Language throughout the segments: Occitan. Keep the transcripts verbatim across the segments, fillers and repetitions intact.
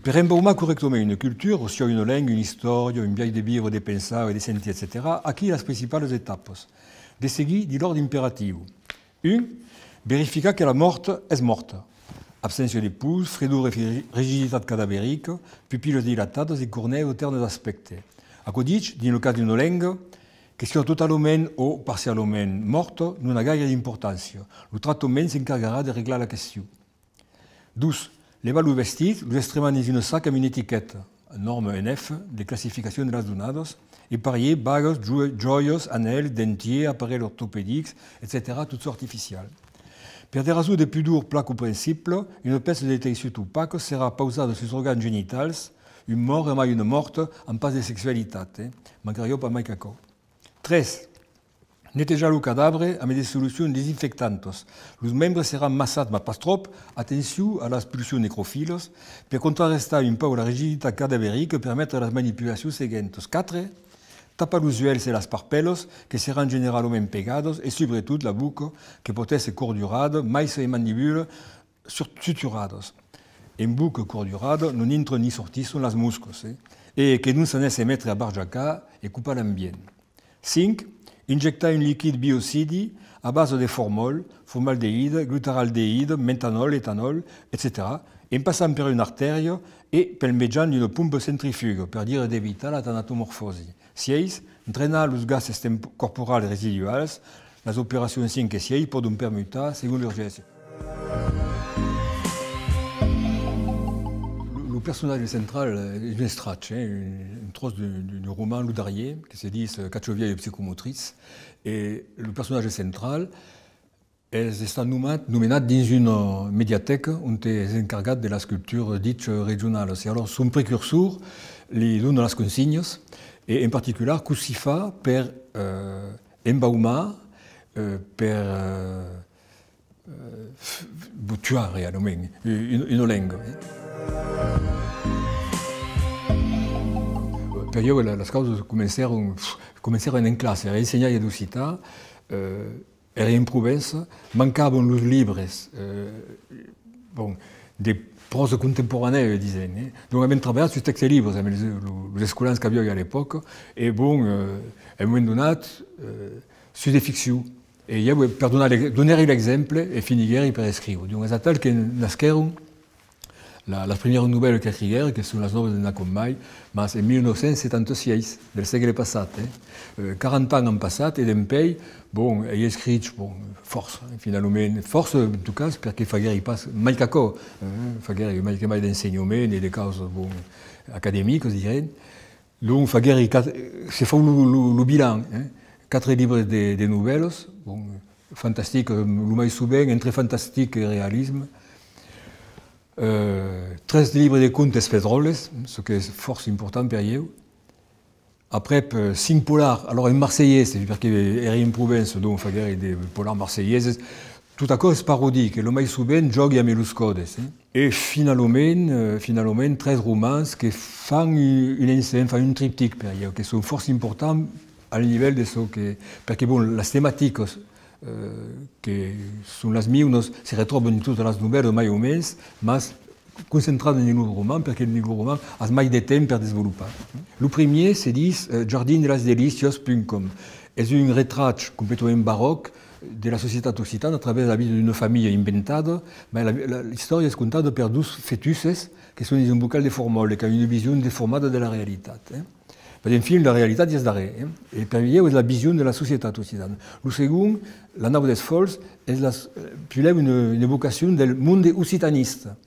Per embaumar corrèctament una cultura, o siá una lenga, una istòria, un biais de viure, de pensar e de sentir, etcetèra, aquí las principalas etapas. De seguir dins l'òrdre imperatiu. Un, verificar que la mòrta es mòrta. Abséncia de pus, fredor e ri-, rigiditat cadaverica, pupillas dilatadas e cornèu o tèrne d'aspècte. Aquò dich, dins lo cas d'una lenga, que siá totalament o parcialament mòrta, non a gaire d'importància. Lo tractament s'encargarà de reglar la question. Dos, levar lo vestit, los estremar dins un sac amb una etiqueta, norma N F, de classificacion de las donadas, e parier bagas, jo-, jòias, anèls, dentièrs, aparelhs ortopedics, etcetèra, tot çò artificial. Per de rasons de pudor plan comprensiblas, una pèça de teissut opaca serà pausada sus òrgans genitals, un mòrt e mai una mòrta an pas de sexualitat, eh? Mancarriá pas mai qu'aquò. Tres, netejar lo cadavre amb de solucions desinfectantas. Los membres seràn massats, mas pas tròp. Atencion a las pulsions necrofilas. Per contrarestar un pauc la rigiditat cadaverica, permetre las manipulacions seguentas. Quatre, tapar los uèlhs e las parpèlas, que seràn generalament pegadas, e subretot la boca, que pòt èsser cordurada, maissa e mandibula sur-, suturadas. En boca cordurada non intran ni sortisson las moscas, eh? E que non s'anèsse metre a barjacar e copar l'ambient. Cinc, injectar un liquid biocidi a basa de formòl, formaldehida, glutaraldehida, metanòl, etanòl, etcetèra, en passant per una artèria e pel mejan d'una pompa centrifuga, per dire d'evitar la tanatomorfòsi. Sièis, drenar los gases temp-, corporals residuals. Las operacions cinc e sièis pòdon permutar segon l'urgéncia. Lo, lo personatge central, eh, es un estrach, eh, un, un tròç d'un, d'un, d'un roman, lo darrièr, que se ditz, eh, Cachòvièlha psicomotriç, e lo personatge central es estat nomat, nomenat dins una mediatèca ont es encargat de las culturas dichas regionalas. E alòrs son precursor li dona las consignas, e en particular cossí far per, eh, embaumar, eh, per, eh, eh, f-, f-, tuar realament una, una lenga, eh. Per ieu, la-, las causas comencèron, comencèron en classa, èri ensenhaire d'occitan, eh, èri en Provença, mancavan los libres, eh, bon, de pròsa contemporanèa, disen, eh. Donc, avèm trabalhat sus tèxtes libres amb los, los, los escolans qu'aviái a l'epòca, e bon, eh, a un moment donat, eh, sus de ficcion. E ieu, per donar l'ex-, donèri l'exemple e finiguèri per escriure. Donc, es atal que nasquèron la, las primièras novèlas qu'escriguèri, que son las nòvas de Nacombai, mas en mil nòu cents setanta sièis del sègle passat, eh. Eh, quaranta ans an passat e dempuèi, bon, ai escrich, bon, fòrça, eh, finalament, fòrça, en tot cas, perque faguèri pas mai qu'aquò, eh, faguèri mai que mai d'ensenhament e de causas, bon, academicas, direm. Donc, faguèri quat-, se fau lo, lo, lo bilan, eh? Quatre libres de, de novèlas, bon, fantastic, eh, lo mai sovent, entre fantastic e realisme. Eh, tres libres de contes per dròlles, çò qu'es fòrça important per ieu. Aprèp, eh, cinc polars, alòrs en marselhés, perque èri en Provença, donc faguèri de polars marselheses. Tot aquò es parodic, e lo mai sovent jògui amb los còdes, eh? E finalament, eh, finalament, tres romans que fan u-, un ensems, fan un triptic per ieu, que son fòrça importants al nivèl de çò que, perque, bon, las tematicas, eh, que son las miunas se retròban dins totas las novèlas, mai o mens, mas concentradas dins lo roman, perque dins lo roman as mai de temps per desvolopar. Lo primièr se ditz, eh, Jardin de las Delícias punt com. Es un retrach completament baròc de la societat occitana a travèrs la vida d'una familha inventada, mas la, la, l'istòria es contada per dos fetusses que son dins un bocal de formòl e qu'an una vision deformada de la realitat, eh. Mas, enfin, la realitat i es darrèr, eh. E per ieu es la vision de la societat occitana. Lo segond, La Nau dels Fòls, es la, eh, puslèu una, una evocacion del monde occitanista,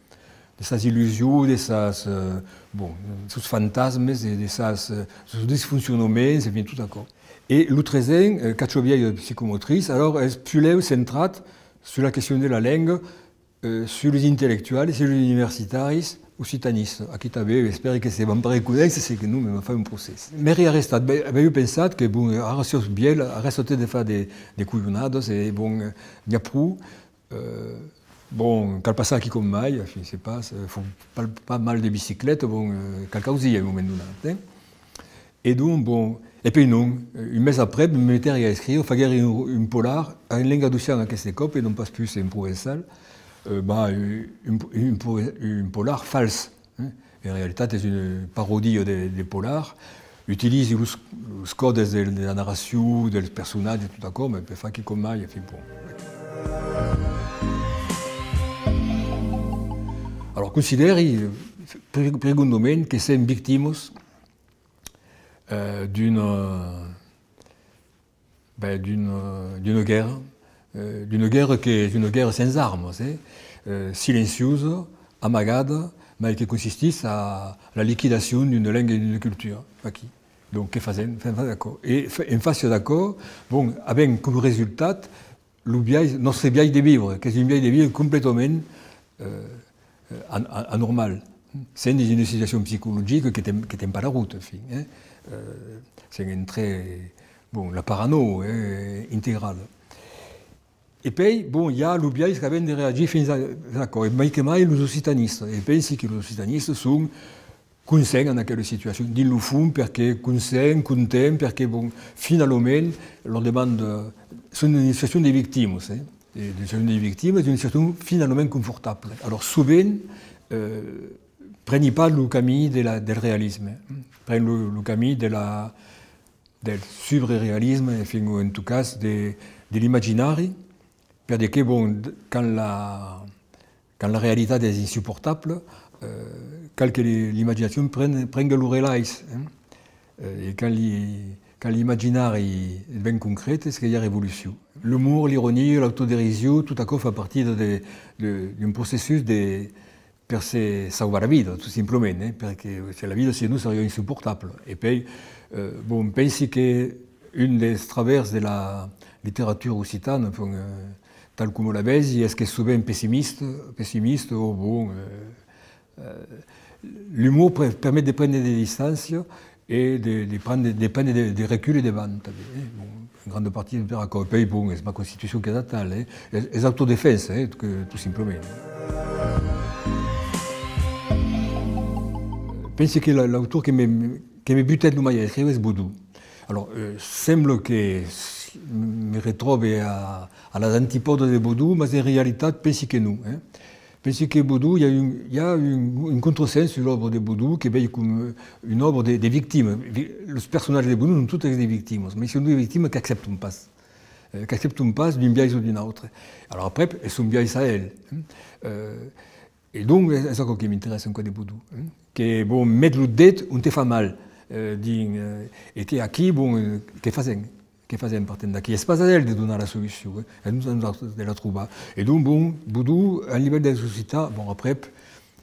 de sas illusions, de sas, eh, bon, sos fantasmes, de, de sas, eh, sos disfoncionaments, enfin, tot aquò. E lo tresen, eh, Cachòvièlha psicomotriç, alòrs, es puslèu centrat sus la question de la lenga, eh, sus los intellectuals e sus los universitaris occitanistas. Aquí tanben, espèri que se van pas reconéisser, se que non, me van far un procès. M'èri arrestat, be-, aviái pensat que, bon, ara siás vièlh, arrèsta-te de far de, de colhonadas, e, bon, eh, n'i a pro. Eh, bon, cal passar aquí com mai, enfin, se pas, eh, fau pas, pas mal de bicicleta, bon, eh, cal causir a un moment donat, eh. E donc, bon, e puèi non, un mes aprèp, me metèri a escriure, faguèri un, un polar, en lengadocian aqueste còp, e non pas pus en provençal, eh, bah, un, un, un po-, un polar fals, eh. En realitat, es una parodia de, de Polar. Utilizi los, los còdes de, de la narracion, dels personatges, tot aquò, mas per far quicòm mai, enfin, bon. Alors, considèri, pri-, prigondament, que sèm victimas, eh, d'una, ben, d'una, d'una guèrra, eh, d'una guèrra que es una guèrra sens armas, eh, eh, silenciosa, amagada, mas que consistís a la liquidacion d'una lenga e d'una cultura, aquí. Donc, que fasèm? Fèm, fèm aquò. E fa-, en fàcia d'aquò, bon, avèm com resultat lo biais, nòstre biais de viure, qu'es un biais de viure completament, eh, eh, an-, an-, anormal. Sèm dins una situacion psicologica que ten, que ten pas la rota, enfin, eh? Eh, sèm entre, bon, la paranoia, eh, integrala. E pei, bon, i a lo biais qu'avèm de reagir fins a, fins a aquò, e mai que mai los occitanistas. E pensi que los occitanistas son conscients en aquela situacion, dins lo fons, perque conscients, contents, perque, bon, finalament, lor demanda, son en situacion de victimas, eh? E de situacion de victimas, d'una situacion finalament confortabla. Alors, sovent, eh, preni pas lo camin de la, del realisme, pren lo, lo camin de la, del subrealisme, enfin, o en tot cas de, de l'imaginari, per de que, bon, d-, quand la, quand la realitat es insuportabla, eh, cal que li-, l'imaginacion pren-, prenga lo relais, eh? Eh, e quand li-, quand l'imaginari es ben concret, es que i a revolucion. L'umor, l'ironia, l'autoderison, tot aquò fa partida de, de, d'un processus de, per se sauvar la vida, tot simplament, eh, perque se la vida, sinon, seriá insuportabla. E pei, eh, bon, pensi que un dels travèrs de la literatura occitana, enfin, eh, tal coma la vesi, es qu'es sovent pessimista, pessimista, o bon, eh, eh, l'umor pre-, permet de prendre de distància, e de, de prendre, de prendre de, de recul e de van, tanben, eh? Bon, en granda partida per aquò. E pei, bon, es ma constitucion qu'es atal, eh? Es, es autodefensa, eh? Que, tot simplament. Pensi que la, l'autor que me, que me butèt lo mai a escriure es Bodon. Alors, eh, sembla que s-, me retròbe a, a las antipòdas de Bodon, mas en realitat pensi que non, eh? Pensi que Bodon, i a un, i a un, un contrasens sus l'òbra de Bodon que vei com, eh, una òbra de, de victima. Vi-, los personatges de Bodon son totes de victimas, mas son de victimas qu'accèptan pas, eh, qu'accèptan pas d'un biais o d'un autre. Alors après, es son biais a el, eh. Eh, e donc, es, es aquò que m'interèssa encara de Bodon, eh, que, bon, met lo det ont te fa mal, eh, dins, eh, e que aquí, bon, eh, que fasèm? Que fasèm partent d'aquí? Es pas a el de donar la solucion, eh? Es a nosautres de la trobar. E donc, bon, Bodon, al nivèl dels occitans, bon, aprèp,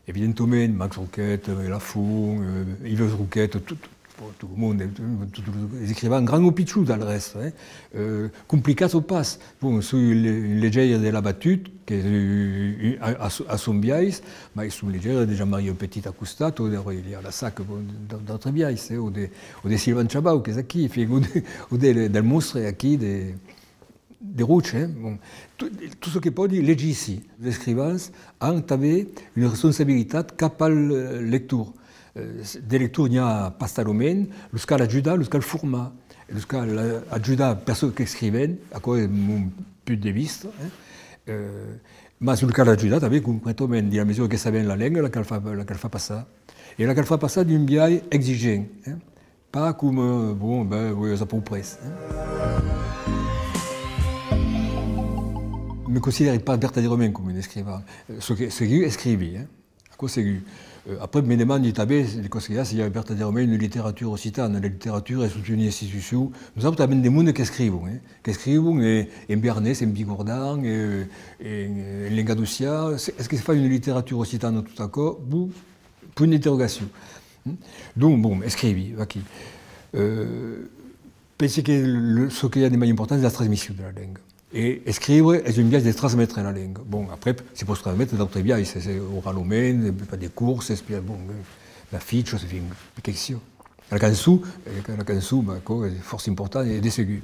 evidentament, Max Roqueta, eh, Lafont, eh, Ives Roqueta, tot, bon, tot lo monde, eh, tots los escrivans, grands o pichons, del rèste, eh? Eh, complicats o pas. Bon, soi un le-, un legeire de Labatut, qu'es, eh, a, a, a son biais, mas son legeire de Jean-Marie Petit a costat, o de Aurélien Lassac, bon, d'a-, d'autres biais, eh, o de, o de Sylvain Chabau, qu'es aquí, enfin, o de, o de, del monstre aquí de, de Roche, eh. Bon, tot, tot çò que pòdi, legissi. Los escrivans an tanben una responsabilitat cap al, eh, lector. Eh, de lectors n'i a pas talament, los cal ajudar, los cal formar, los cal, eh, ajudar per çò qu'escrivèn, aquò es mon punt de vista, eh. Eh, mas los cal ajudar tanben concretament, dins la mesura que sabèm la lenga, la cal far, la cal far passar. E la cal far passar d'un biais exigent, eh. Pas coma, eh, bon, ben, oui, es a pauc près, eh. Me considèri pas vertadièrament coma un escrivan. Eh, çò que, segur, escrivi, eh. Aquò segur. Eh, aprèp, me demandi tanben de còps que i a, se i a vertadièrament una literatura occitana. La literatura es tota una institucion. Nosautres avèm de monde qu'escrivon, eh? Qu'escrivon, eh, en bearnés, en bigordan, eh, en, en lengadocian. Se, es que se fa una literatura occitana tot aquò? Bon, punt d'interrogacion. Donc, bon, escrivi, vaquí. Eh, Pensi que le, çò que i a de mai important es la transmission de la lenga. E escriure es un biais de transmetre la lenga. Bon, aprèp, se pòt transmetre d'autres biais, es, es oralament, es per de corses, es per, bon, eh, d'afichas, enfin, que siá. La cançon, eh, la cançon, ben, aquò es fòrça important e de segur.